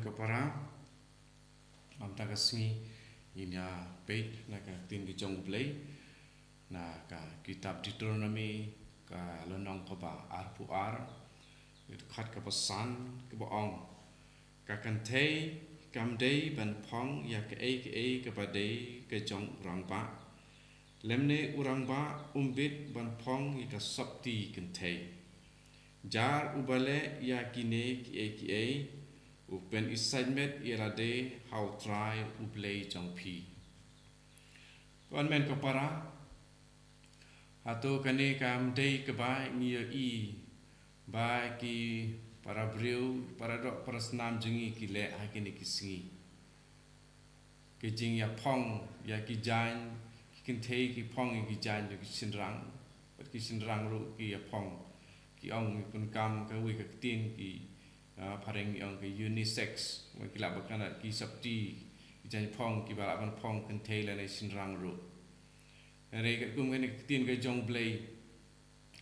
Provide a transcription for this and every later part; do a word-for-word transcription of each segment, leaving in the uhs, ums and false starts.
Ka para, mynta ka sngi ngin ïa peit na ka ktien ka jong U Blei na ka kitab Deuteronomy, ka lynnong kaba arphew ar, dkhot kaba san, kaba ong: Ka kynthei kam dei ban phong ïa kaei kaei kaba dei ka jong u rangbah, lymne u rangbah um bit ban phong ïa ka sopti kynthei. Jar uba leh ïa kine kiei kiei u pynïasaid met ïa lade ha U Trai U Blei jong phi. Ko hynmen ko para, hato kane kam dei kaba ngi ïohi ba ki para briew, para doh para snam jong ngi ki leh ha kine ki sngi? Ki jingïaphong ïa ki jaiñ, ki kynthei ki phong ïa ki jaiñ jong ki shynrang, bad ki shynrang ruh ki ïaphong. Ki ong, ngi pyndonkam kawei ka ktien, ki, ah, phareng ki ong ka unisex, ba ki lah ban kynad ki sopti, ki jaiñphong kiba lah ban phong kynthei lane shynrang ruh. Hynrei katkum kane ka ktien ka jong U Blei,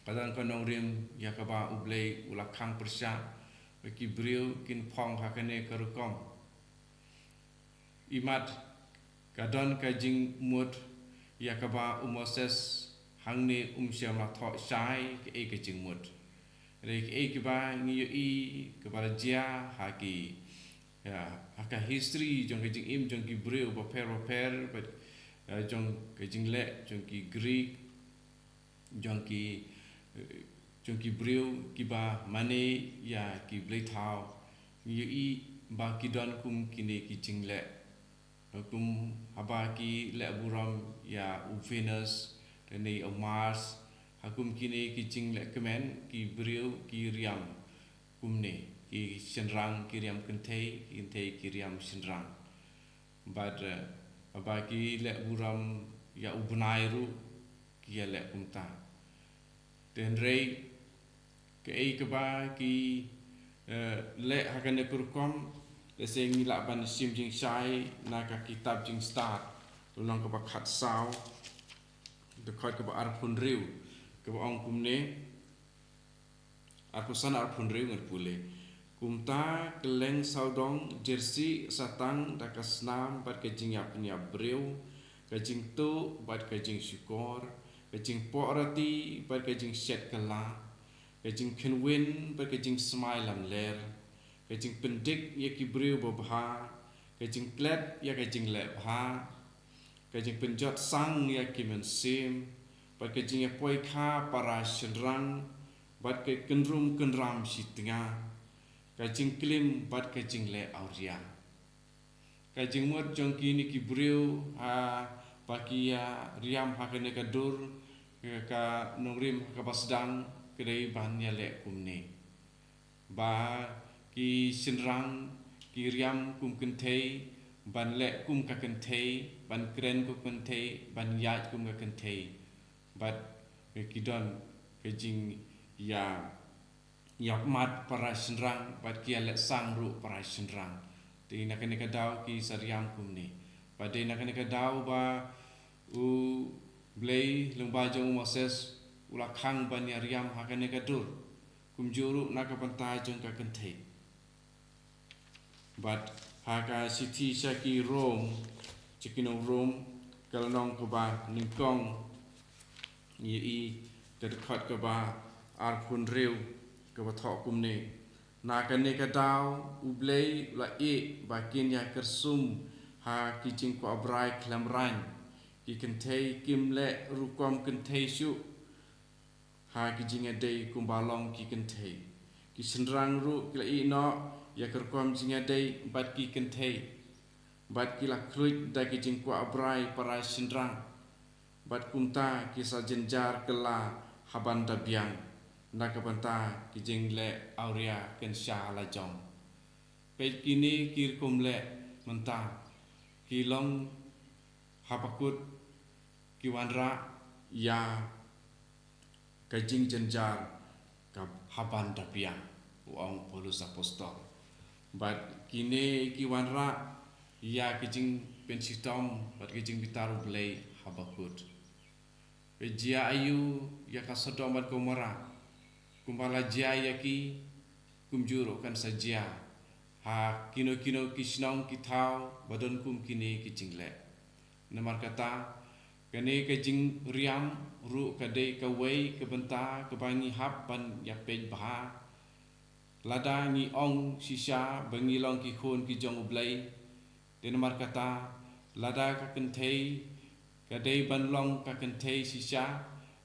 ka don ka nongrim ïa kaba U Blei u la khang pyrshah ba ki briew kin phong ha kane ka rukom. Imat ka don ka jingmut ïa kaba u Moses hangne um shym la thoh shai kaei ka jingmut. Hynrei kaei kaba ngi ïohi kaba la jia ha ki, ïa, ha ka history jong ka jingim jong ki briew bapher bapher, bad, eh, jong ka jingleh jong ki Greek, jong ki, eh, jong ki briew kiba mane ïa ki blei thaw, ngi ïohi ba ki don kum kine ki jingleh. Kum haba ki leh burom ïa u Venus lane u Mars, ha kum kine ki jingleh kmen, ki briew ki riam kumne, ki shynrang ki riam kynthei, ki kynthei ki riam shynrang. Bad, eh, haba ki leh burom ïa u bnai ruh ki ïaleh kumta. Te hynrei kaei kaba ki, eh, leh ha kane ka rukom, lehse ngi lah ban shim jingshai na ka kitab Jingstad, lynnong kaba khatsaw, dkhot kaba arphew hynriew, kaba ong kumne. Arphew san, arphew hynriew ngan pule. Kumta kylleng sawdong, jersey, satang da ka snam bad ka jingïapynïap briew, ka jingtuh bad ka jingshukor, ka jingpohrati bad ka jingshet kylla, ka jingkhynwin bad ka jingsmai lamler, ka jingpyndik ïa ki briew babha, ka jingklet ïa ka jingleh bha, ka jingpynjot sang ïa ki mynsiem, bad ka jingïapoikha para shynrang, bad ka kynrum kynram shitnga, ka jingklim bad ka jingleh awria. Ka jingmut jong kine ki briew haba ki ïa riam ha kane ka dur, ka nongrim ha kaba sdang, ka dei ban ïaleh kumne. Ba ki shynrang ki riam kum kynthei, ban leh kum ka kynthei, ban kren kum kynthei, ban ïaid kum ka kynthei. Bad ki don ka jingïa, ïa mat para shynrang, bad ki ïaleh sang ruh para shynrang. Te na kane ka daw ki sa riam kumne. Bad dei na kane ka daw ba U Blei lyngba jong u Moses u la khang ban ïa riam ha kane ka dur. Kumjuh ruh na ka bynta jong ka kynthei. Bad ha ka shithi sha ki Rom, sha ki nong Rom, ka lynnong kaba nyngkong, ngi ïohi ka dkhot kaba arphew hynriew, kaba thoh kumne: Na kane ka daw U Blei u la ïeh ba kin ïa kyrsum ha ki jingkwah brai khlem rain. Ki kynthei kim leh rukom kynthei shuh ha ki jingïadei kumba long ki kynthei. Ki shynrang ruh ki la ïeh noh ïa ka rukom jingïadei bad ki kynthei, bad ki la khluit da ki jingkwah brai para shynrang, bad kumta ki sa jynjar kylla ha ban da biang na ka bynta ki jingleh awria kynsha la jong. Peit kine ki rukom leh mynta ki long haba kut, ki wanrah ïa ka jingjynjar ka ha ban da biang, u ong Paulus Apostol. Bad kine ki wanrah ïa ka jingpynshitom bad ka jingbitar U Blei haba kut. Ka jia aïu ïa ka Sodom bad Gomorrah? Kumba la jia ïa ki, kumjuh ruh kan sa jia ha kino kino ki shnong ki thaw ba don kum kine ki jingleh. Namar kata, kane ka jingriam ruh ka dei kawei ka bynta kaba ngi hap ban ïapeit bha. Lada ngi ong shisha ba ngi long ki khun ki jong U Blei, te namar kata, lada ka kynthei ka dei ban long ka kynthei shisha,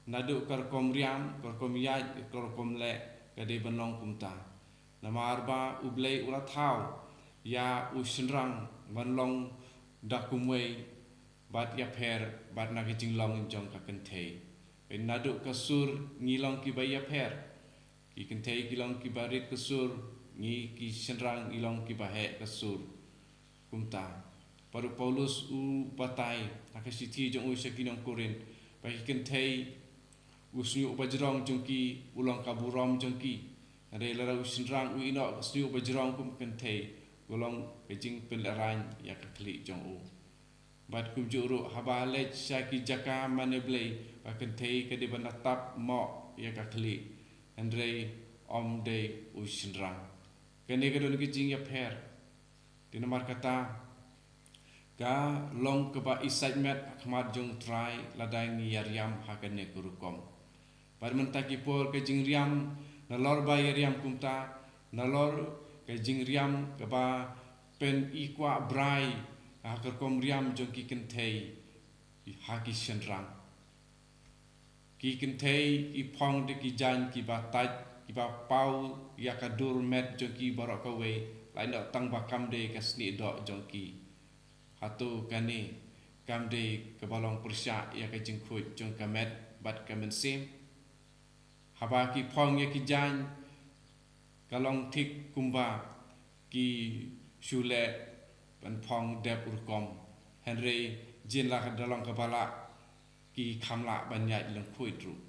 naduh ka rukom riam, ka rukom ïaid, ka rukom leh, ka dei ban long kumta. Namar ba U Blei u la thaw ïa u shynrang ban long da kumwei, bad ïapher bad na ka jinglong jong ka kynthei. Naduh ka sur ngi long kiba ïapher. Ki kynthei ki long kiba rit ka sur, ngi ki shynrang ngi long kiba heh ka sur. Kumta, para Paulus u batai ha ka shithi jong u sha ki nong Korinth ba ki kynthei, u shñiuh bajrong jong ki u long ka burom jong ki. Hynrei lada u shynrang u ïehnoh ka shñiuh bajrong kum kynthei, u long ka jingpynlehraiñ ïa ka khlieh jong u. Bad kumjuh ruh haba leit sha ki jaka mane blei, ka kynthei ka dei ban da tap noh ïa ka khlieh, hynrei ym dei u shynrang. Kane ka don ka jingïapher. Te namar kata, ka long kaba isaitmet ha khmat jong U Trai lada ngi ïariam ha kane ka rukom. Bad mynta ki por ka jingriam, nalor ba ïariam kumta, nalor ka jingriam kaba pyni kwah brai ha ka rukom riam jong ki kynthei ha ki shynrang. Ki kynthei ki phong da ki jaiñ kiba tait, kiba paw ïa ka dur met jong ki baroh kawei, lait noh tang ba kam dei ka snieh doh jong ki. Hato kane kam dei kaba long pyrshah ïa ka jingkhuid jong ka met bad ka mynsiem? Haba ki phong ïa ki jaiñ, ka long thik kumba ki shu leh ban phong dep rukom. Hynrei jin la ka da long kaba lah, ki kham lah ban ïaid lyngkhuid ruh.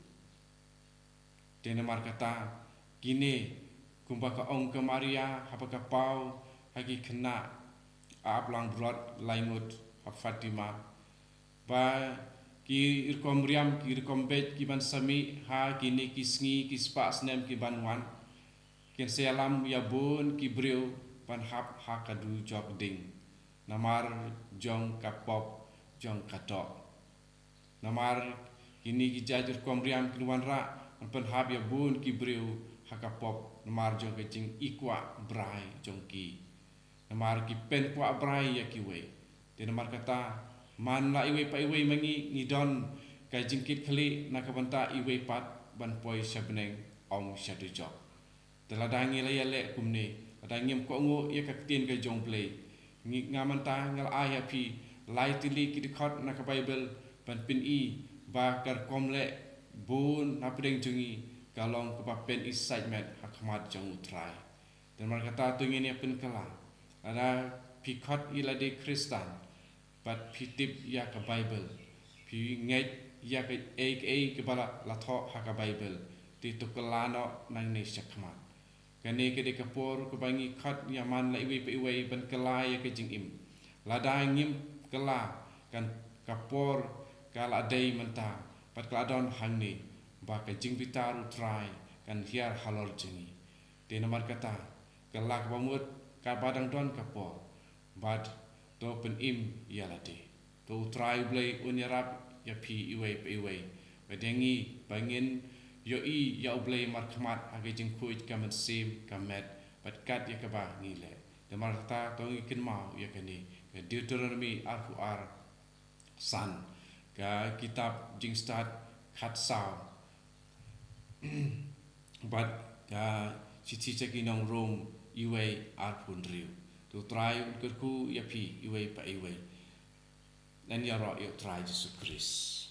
Te namar kata, kine kumba ka ong ka Maria haba ka paw ha ki khynnah ap langbrot laingut ha Fatima, ba ki rukom riam, ki rukom beit ki ban sa mih ha kine ki sngi ki spah snem ki ban wan, kin sa ïalam ïa bun ki briew ban hap ha ka dujok ding namar jong ka pop jong ka doh. Namar kine ki jait rukom riam kin wanrah ban pynhap ïa bun ki briew ha ka pop namar jong ka jingikwah brai jong ki. Namar ki pynkwah brai ïa kiwei. Te namar kata, man la iwei pa iwei ma ngi ngi don ka jingkitkhlieh na ka bynta iwei pat ban poi sha bneng, ym sha dujok. Te lada ngi la ïaleh kumne, lada ngim kohnguh ïa ka ktien ka jong U Blei, ngi, nga mynta nga la ai ha phi lai tylli ki dkhot na ka Baibl ban pyni ba ka rukom leh bun hapdeng jong ngi ka long kaba pynisaitmet ha khmat jong U Trai. Te namar kata to ngin ïa pynkylla. Lada phi khot ïa lade Khristan, bad phi tip ïa ka Baibl, phi ngeit ïa kaei kaei kaba la, la thoh ha ka Baibl, te to kylla noh nangne shakhmat. Kane ka dei ka por kaba ngi khot ïa man la iwei pa iwei ban kylla ïa ka jingim. Lada ngim kylla, kan ka por ka la dei mynta, bad ka la don hangne, ba ka jingbitar U Trai kan hiar halor jong ngi. Te namar kata, kylla kaba mut kaba dang don ka por, bad to pynim ïa lade. To U Trai U Blei un ïarap ïa phi iwei pa iwei. Bad ïa ngi ba ngin ïohi ïa U Blei markhmat ha ka jingkhuid ka mynsiem, ka met, bad kat ïa kaba ngi leh. Te namar kata to ngi kynmaw ïa kane, ka Deuteronomi arphew ar san, ka kitab Jingstad khatsaw, bad ka shithi sha ki nong Rom iwei arphew hynriew. To U Trai un kyrkhu ïa phi iwei pa iwei. Ngan ïaroh ïa U Trai Jisu Khrist.